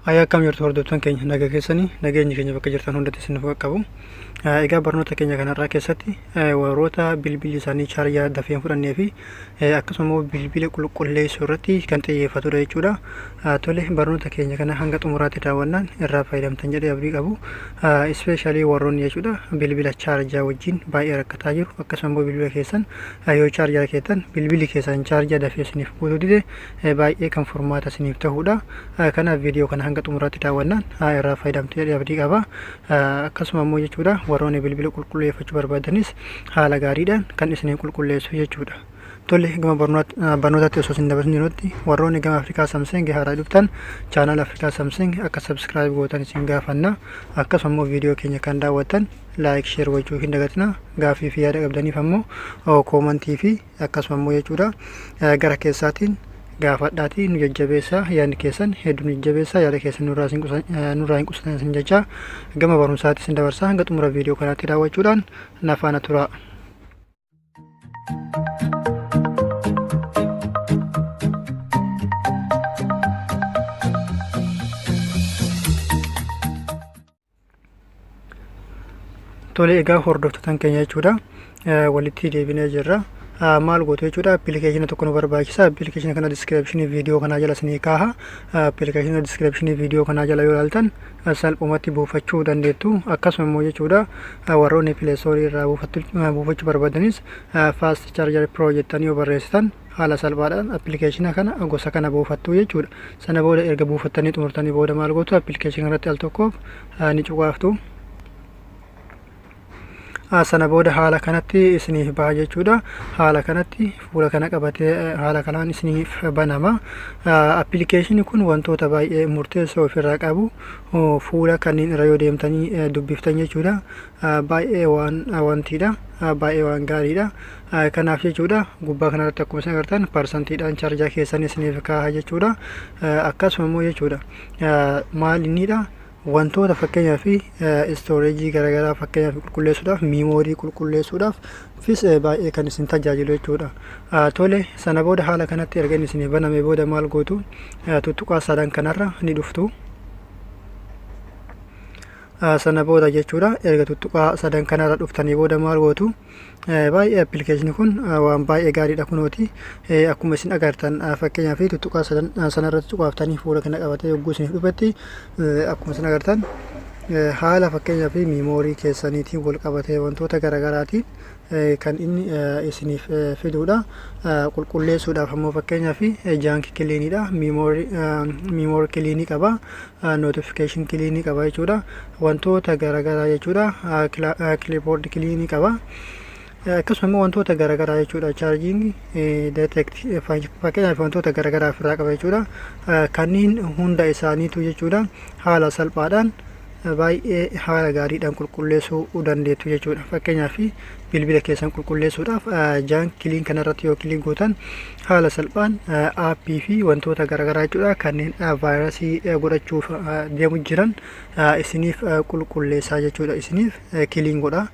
Ayyaa, akkam jirtu hordoftoonni keenya? Naga keessanii? Nageenyi keenya bakka jirtan hundatti isin qabu. Egaa barnoota keenya kanarraa keessatti warroota bilbilli isaanii chaarjaa dafee hin fudhannee fi akkasuma immoo bilbila qulqulleessuu irratti kan xiyyeeffatudha jechuudha. Tole, barnoota keenya kana hanga xumuraatti daawwannaan irraa fayyadamtan jedhee abdii qabu. Especially warroonni jechuudha bilbila chaarjaa wajjin baay'ee rakkataa jiru, akkasuma immoo bilbila keessan yoo chaarjaa keettan bilbilli keessan chaarjaa dafee isiniif guutuu dide baay'ee kan furmaata isiniif ta'udha. Kanaaf viidiyoo kana hanga xumuraatti daawwannaan irraa fayyadamtu jedhee abdii qaba. Akkasuma immoo jechuudha warroonni bilbila qulqulleeffachuu barbaadanis haala gaariidhaan kan isinii qulqulleessu jechuudha. Tole, gama barnootaatti osoo isin dabarsin jirutti warroonni gama Afrikaa Samsung haaraa dhuftan channel Afrikaa Samsung akka subscribe gootan isin gaafanna. Akkasuma immoo viidiyoo keenya kan daawwattan like, share gochuu hin dagatina. Gaaffii fi yaada qabdaniif ammoo comment fi akkasuma immoo jechuudha gara keessaatiin gaafadhaatii nu jajjabeessaa. Yaadni keessan hedduu nu jajjabeessaa. Yaada keessan nurraa hin qusatan isin jechaa gama barumsaatti isin dabarsaa. Hanga xumura viidiyoo kanaatti daawwachuudhaan na faana turaa. Tole, egaa hordoftoota keenya jechuudha walitti deebinee jirra. Maal gootu jechuudha, appilikeeshina tokko nu barbaachisa. Appilikeeshina kana description viidiyoo kanaa jala isinii kaaha. Appilikeeshina description viidiyoo kanaa jala yoo ilaaltan salphumatti buufachuu dandeettu. Akkasuma immoo jechuudha warroonni Play Store irraa buufachuu barbaadanis Fast Charger Pro jettanii yoo barreessitan haala salphaadhaan appilikeeshina kana gosa kana buufattu jechuudha. Sana booda erga buufattanii xumurtanii booda maal gootu? Appilikeeshina irratti al tokkoof ni cuqaaftu. Sana booda haala kanatti isiniif baha jechuudha. Haala kanatti fuula kana qabatee haala kanaan isiniif banama. Appilikeeshinni kun wantoota baay'ee murteessoo ofirraa qabu. Fuula kanneen irra yoo deemtanii dubbiftan jechuudha baay'ee waan wantiidha, baay'ee waan gaariidha. Kanaaf jechuudha gubbaa kanarratti akkuma isin agartan parsantiidhaan chaarjaa keessan isiniif kaaha jechuudha. Akkasuma immoo jechuudha maal innidha, wantoota fakkeenyaa fi storage garaagaraa fakkeenyaaf qulqulleessuudhaaf, memory qulqulleessuudhaaf fis baay'ee kan isin tajaajilu jechuudha. Tole, sana booda haala kanatti erga inni isiniif baname booda maal gootu? Tuttuqaa sadan kanarra ni dhuftu. Sana booda jechuudha erga tuttuqaa sadan kanarra dhuftanii booda maal gootu? Baay'ee appilikeeshinii kun waan baay'ee gaariidha. Kunooti, akkuma isin agartan fakkeenyaaf tuttuqaa sadan sanarratti cuqaaftanii fuula kana qabatee yogguu isiniif dhufetti akkuma isin agartan haala fakkeenyaaf memory keessaniitiin wal qabatee wantoota garaagaraatiin kan inni isiniif fiduudha. Qulqulleessuudhaaf ammoo fakkeenyaaf junk cleaniidha. Memory clean qaba. Notification clean qaba jechuudha. Wantoota garaagaraa jechuudha. Clipboard clean qaba. Akkasuma immoo wantoota garaagaraa jechuudha. Charging detect fakkeenyaaf wantoota garaagaraa ofirraa qaba jechuudha. Kanneen hunda isaaniitu jechuudha haala salphaadhaan baay'ee haala gaariidhaan qulqulleessuu dandeettu jechuudha. Fakkeenyaaf bilbila keessan qulqulleessuudhaaf junk clean kanarratti yoo click gootan haala salphaan app fi wantoota garaagaraa jechuudha kanneen vaayirasii godhachuuf deemu jiran isiniif qulqulleessaa jechuudha. Isiniif clean godha.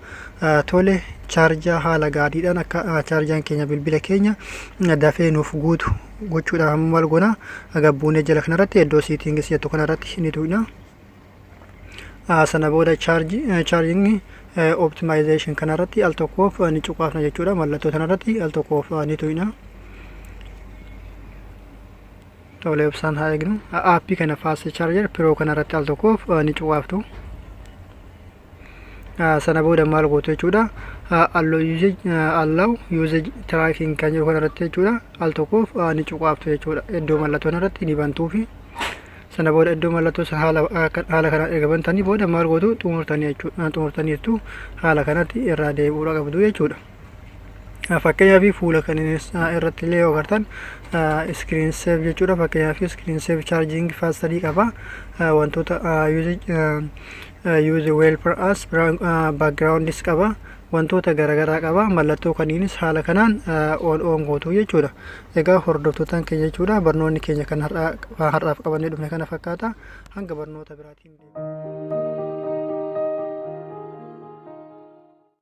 Tole, chaarjaa haala gaariidhaan akka chaarjaan keenya bilbila keenya dafee nuuf guutu gochuudhaaf maal goona? Gabbuunee jala kanarratti iddoo settings jettu kanarratti ni tuqna. Sana booda charging optimization kanarratti al tokkoof ni cuqaafna jechuudha. Mallattoo kanarratti al tokkoof ni tuqna. Tole, ibsaan haa eegnu. App kana Fast Charger Pro kanarratti al tokkoof ni cuqaaftu. Sana booda maal gootu jechuudha? Allow usage tracking kan jedhu kanarratti jechuudha al tokkoof ni cuqaaftu jechuudha. Iddoo mallattoo kanarratti ni bantuufi. Sana booda iddoo mallattoo haala kanaan erga bantanii booda maal gootu? Xumurtanii jechuudha. Xumurtaniirtu, haala kanatti irraa deebi'uudha qabdu jechuudha. Fakkeenyaaf fuula kanneen irratti illee yoo agartan screen save jechuudha. Fakkeenyaaf screen save charging faster qaba. Wantoota use wallpaper as backgroundis qaba. Wantoota garaagaraa qaba. Mallattoo kaniinis haala kanaan on on gootu jechuudha. Egaa hordoftootaan keenya jechuudha barnoonni keenya kan har'aaf qabannee dhufne kana fakkaata. Hanga barnoota biraatiin.